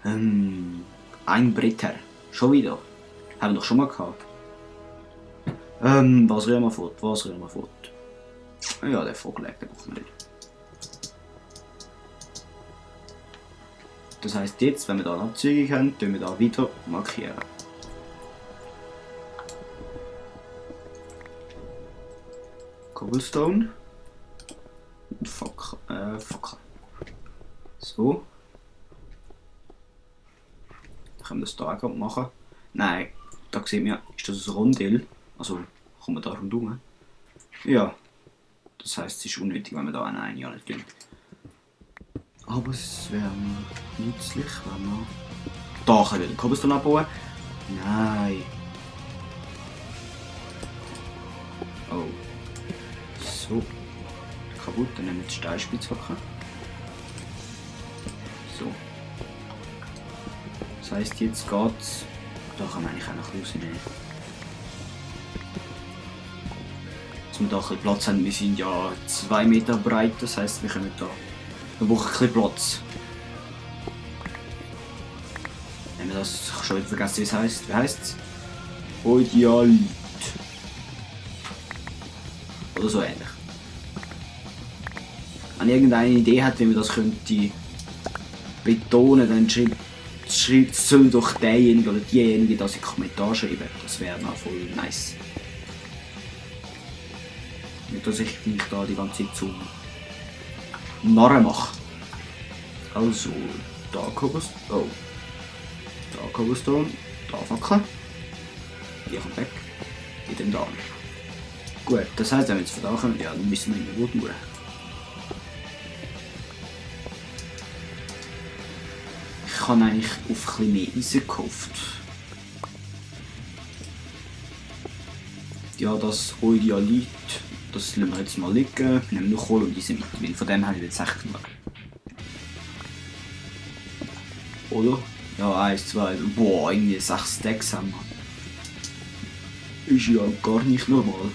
Ein Britter. Schon wieder. Haben wir doch schon mal gehabt. Was rühren wir fort? Ja, der Vogel, den brauchen wir nicht. Das heisst jetzt, wenn wir hier eine Abzweigung haben, tun wir hier wieder markieren. Cobblestone. Und Fackel. So. Dann können wir das hier auch machen. Nein, da sieht man, ist das ein Rondell. Also kommen wir da rundherum. Ja. Das heisst, es ist unnötig, wenn wir da eine ja nicht tun. Aber es wäre nützlich, wenn wir... Da können wir den Cobblestone abbauen. Nein. Oh. So. Kaputt, dann nehmen wir die Steinspitzhacke. So. Das heisst, jetzt geht's. Da kann man eigentlich auch noch rausnehmen. Dass wir da ein bisschen Platz haben. Wir sind ja 2 Meter breit, das heisst, wir können da. Wir brauchen ein bisschen Platz. Wenn wir das schon wieder vergessen, wie es heisst. Wie heisst es? Idealit. Oder so ähnlich. Wenn ihr irgendeine Idee habt, wie man das könnte betonen, dann soll doch derjenige oder diejenige das in den Kommentar schreiben. Das wäre mal voll nice. Nicht, dass ich mich da die ganze Zeit zum Narren mache. Also, da Cobblestone. Oh. Da Cobblestone. Da Fackel. Die kommt weg. In dem da. Gut, das heisst, wenn wir jetzt von da kommen, ja, dann müssen wir in den Boden durch. Ich habe eigentlich auf ein bisschen mehr Eisen gehofft. Ja, das Idealit, das lassen wir jetzt mal liegen. Wir nehmen nur Kohle und Eisen mit, weil von dem habe ich jetzt echt genug. Oder? Ja, 1, 2, boah, irgendwie 6 Stacks haben wir. Ist ja gar nicht normal.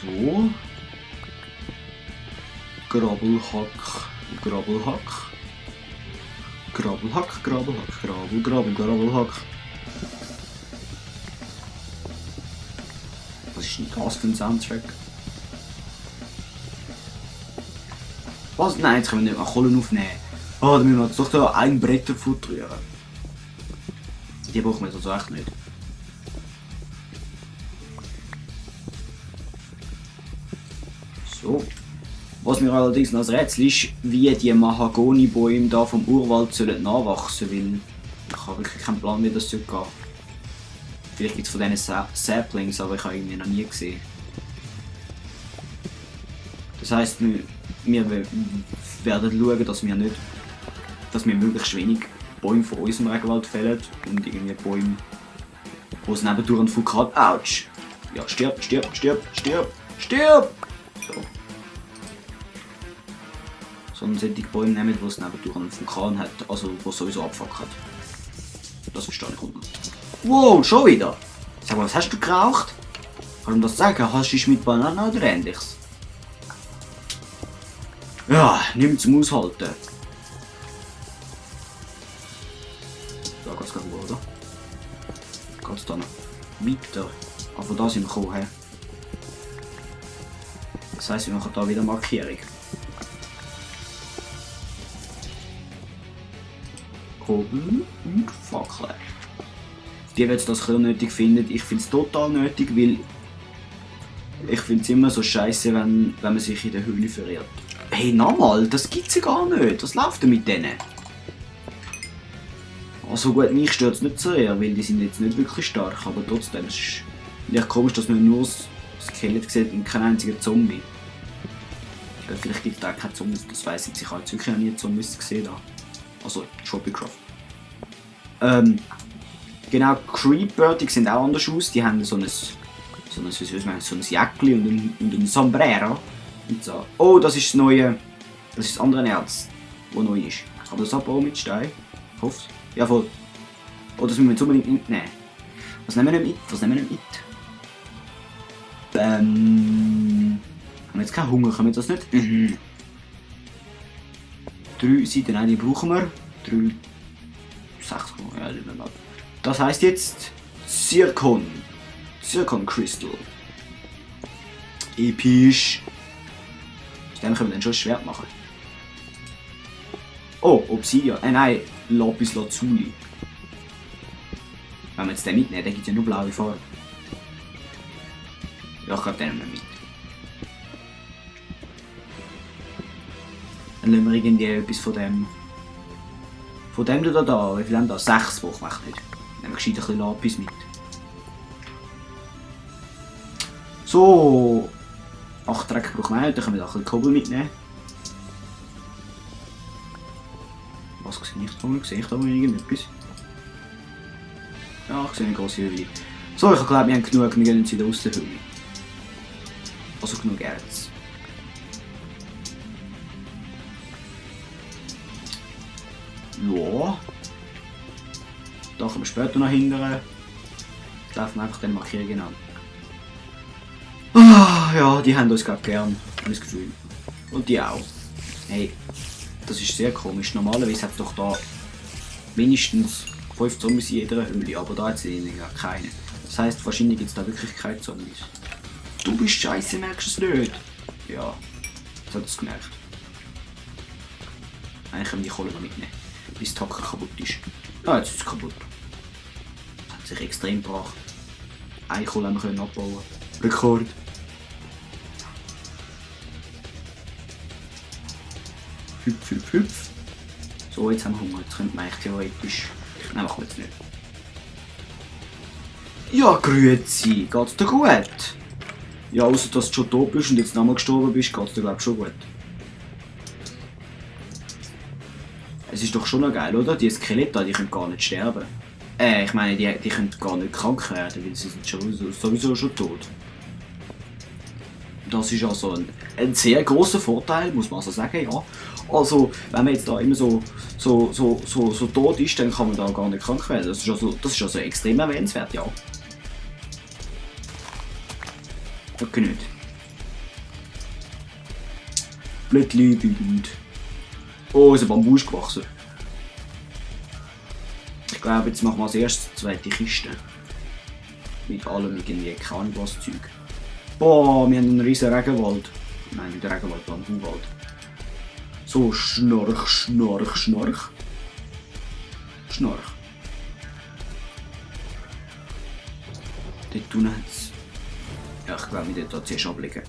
So. Grabbelhack. Grabbelhack. Was ist denn das für ein Soundtrack? Was? Nein, jetzt können wir nicht mal Kohlen aufnehmen. Ah, dann müssen wir jetzt doch da ein Bretterfoot rühren. Die brauchen wir also echt nicht. So. Was mir allerdings noch ein Rätsel ist, wie die Mahagoni-Bäume da vom Urwald sollen nachwachsen, weil ich habe wirklich keinen Plan, wie das gehen soll. Vielleicht gibt es von diesen Saplings, aber ich habe irgendwie noch nie gesehen. Das heisst, wir werden schauen, dass wir möglichst wenig Bäume von unserem Regenwald fällen und irgendwie Bäume, wo es nebendurch ein Vulkan... Autsch! Ja, stirb! So. Sondern solche Bäume nehmen, wo es nebendurch einen Vulkan hat, also wo es sowieso abfackelt. Das verstehe ich nicht. Wow, schon wieder! Sag mal, was hast du geraucht? Kann ich das sagen? Hast du mit Bananen oder ähnliches? Ja, nimm zum Aushalten. Da geht's gerade wohl, oder? Geht's da noch weiter? Ah, von da sind wir gekommen, he? Das heisst, wir machen da wieder Markierung. Kobbel und Fackel. Die jetzt das nötig finden, ich finde es total nötig, weil ich finde es immer so scheiße, wenn man sich in der Höhle verirrt. Hey, nochmal, das gibt's ja gar nicht. Was läuft denn mit denen? Also gut, mich stört es nicht so sehr, weil die sind jetzt nicht wirklich stark, aber trotzdem ist es echt komisch, dass man nur das Skelett sieht und keinen einzigen Zombie. Vielleicht gibt es da keine Zombies, das weiss ich. Ich habe jetzt wirklich noch nie Zombies gesehen. Also Tropicraft. Genau, Creeper, die sehen auch anders aus. Die haben so ein Jäckli und ein Sombrero. Und so. Oh, das ist das neue. Das ist das andere Erz, das neu ist. Kann das abbauen mit Stein? Ich hoffe es. Ja, voll. Oh, das müssen wir jetzt unbedingt mitnehmen. Was nehmen wir nicht mit? wir jetzt keinen Hunger? Können wir das nicht? 3 Seiten, nein, die brauchen wir. 3, 6, ja, das heisst jetzt Zirkon Crystal. Episch. Aus dem können wir dann schon ein Schwert machen. Oh, Obsidian. Nein, Lapis Lazuli. Wenn wir jetzt den mitnehmen, der gibt ja nur blaue Farbe. Ja, ich glaube, den nehmen wir mit. Dann lassen wir irgendwie etwas von dem. Von dem da. Wie viel haben wir da? 6 brauchen wir nicht. Dann nehmen wir gescheit ein bisschen Lapis mit. So. 8 Dreck brauchen wir nicht, dann können wir da ein bisschen Kobel mitnehmen. Was sehe ich da? Sehe ich da mal irgendetwas? Ja, ich sehe eine grosse Höhle. So, ich glaube, wir haben genug, wir gehen jetzt wieder aus der Höhle. Also genug Erz. Ja. Da können wir später noch hindern. Jetzt laufen wir einfach den Markierungen an. Ah, ja, die haben uns gerade gern, habe ich das Gefühl. Und die auch. Hey, das ist sehr komisch. Normalerweise hat es doch da mindestens 5 Zombies in jeder Höhle, aber da hat es gar keine. Das heisst, wahrscheinlich gibt es da wirklich keine Zombies. Du bist scheiße, merkst du es nicht? Ja, das hat es gemerkt. Eigentlich können wir die Kohle noch mitnehmen, bis die Hacke kaputt ist. Ja, jetzt ist es kaputt. Das hat sich extrem gebracht. Eine Kohle haben wir abbauen. Rekord. Hüpf, hüpf, hüpf. So, jetzt haben wir Hunger. Jetzt könnte man eigentlich theoretisch... Nein, machen wir jetzt nicht. Ja, grüezi. Geht's dir gut? Ja, außer dass du schon tot bist und jetzt nochmal gestorben bist, geht's dir glaube ich schon gut. Es ist doch schon noch geil, oder? Die Skelette, die können gar nicht sterben. Ich meine, die können gar nicht krank werden, weil sie sind sowieso schon tot. Das ist also ein sehr großer Vorteil, muss man also sagen, ja. Also, wenn man jetzt da immer so tot ist, dann kann man da gar nicht krank werden. Das ist also extrem erwähnenswert, ja. Okay, nicht. Blättli und... Oh, unser Bambu ist gewachsen. Ich glaube, jetzt machen wir als erstes die zweite Kiste. Mit allem irgendwie, keine Ahnung was Zeug. Boah, wir haben einen riesen Regenwald. Nein, nicht Regenwald, Bambuwald. So, Schnorch, Schnorch, Schnorch. Schnorch. Dort unten hat es... Ja, ich glaube, wir dort zuerst ablegen.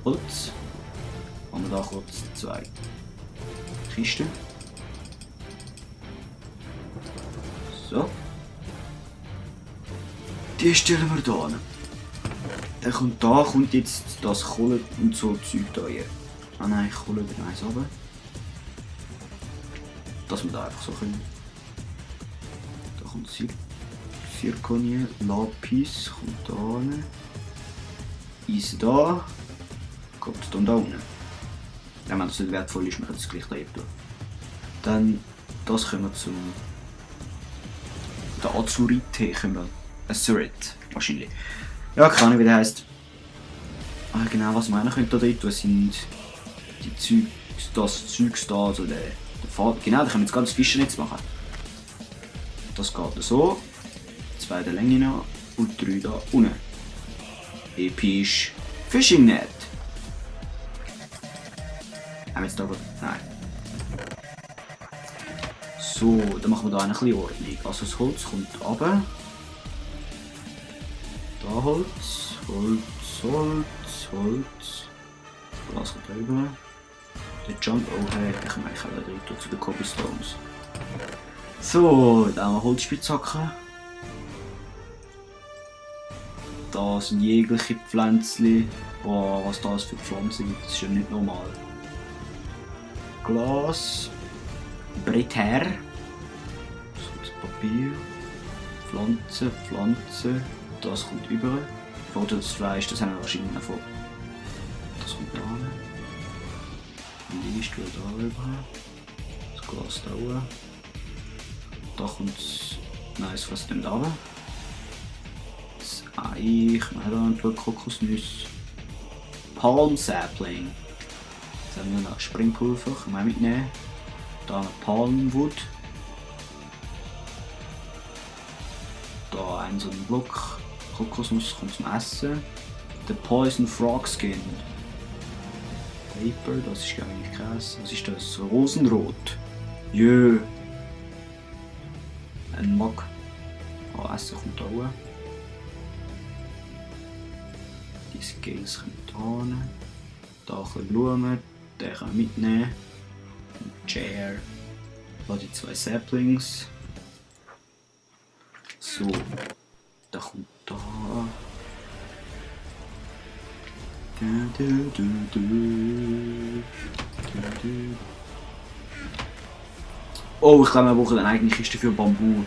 Holz. Haben wir da kurz 2 Kisten. So. Die stellen wir da hin. Dann kommt jetzt das Kohle und so Zeug da hier. Ah nein, Kohle über eins runter. Dass wir da einfach so können. Da kommt Zirkonie, Lapis kommt da hin. Eisen da. Kommt dann da unten. Ja, wenn das nicht wertvoll ist, wir können es gleich da eben tun. Dann, das können wir zum... Der Azurite können wir... Azurit, wahrscheinlich. Ja, keine Ahnung wie der heisst. Aber genau, was wir auch noch da drin tun, sind die Zeugs, das Zeugs da, also der Faden. Genau, da können wir jetzt ganz Fischernetz machen. Das geht so. 2 der Länge noch und 3 da unten. Episch. Fishing Net. Haben wir jetzt da... Nein. So, dann machen wir da ein bisschen Ordnung. Also das Holz kommt runter. Da Holz, Holz, Holz, Holz. Das kommt rüber. Der Jump, oh hey, ich kann eigentlich auch direkt zu den Cobblestones. So, dann haben wir Holzspitzhacken. Da sind jegliche Pflänzchen. Boah, was das für Pflanzen gibt, das ist ja nicht normal. Glas. Bretter. Das Papier. Pflanze, Pflanze. Das kommt über. Oder das Fleisch, das haben wir wahrscheinlich noch vor. Das kommt da hin. Die Liste da rüber. Das Glas da oben. Da kommt... Nein, es fässt nicht da runter. Das Ich mache da ein paar Kokosnüsse. Palm Sapling. Jetzt haben wir noch Springpulver, können wir auch mitnehmen. Da noch Palmwood. Da ein so ein Block Kokosnuss kommt zum Essen. Der Poison Frog Skin. Paper, das ist gar nicht Käse. Was ist das? Rosenrot. Jö. Ein Mock. Oh, Essen kommt da hoch. Die Scales kommen da hin. Da ein bisschen Blumen. Den können wir mitnehmen. Ein Chair. Da die 2 Saplings. So. Da kommt da. Oh, ich glaube, wir brauchen eine eigene Kiste für Bambu.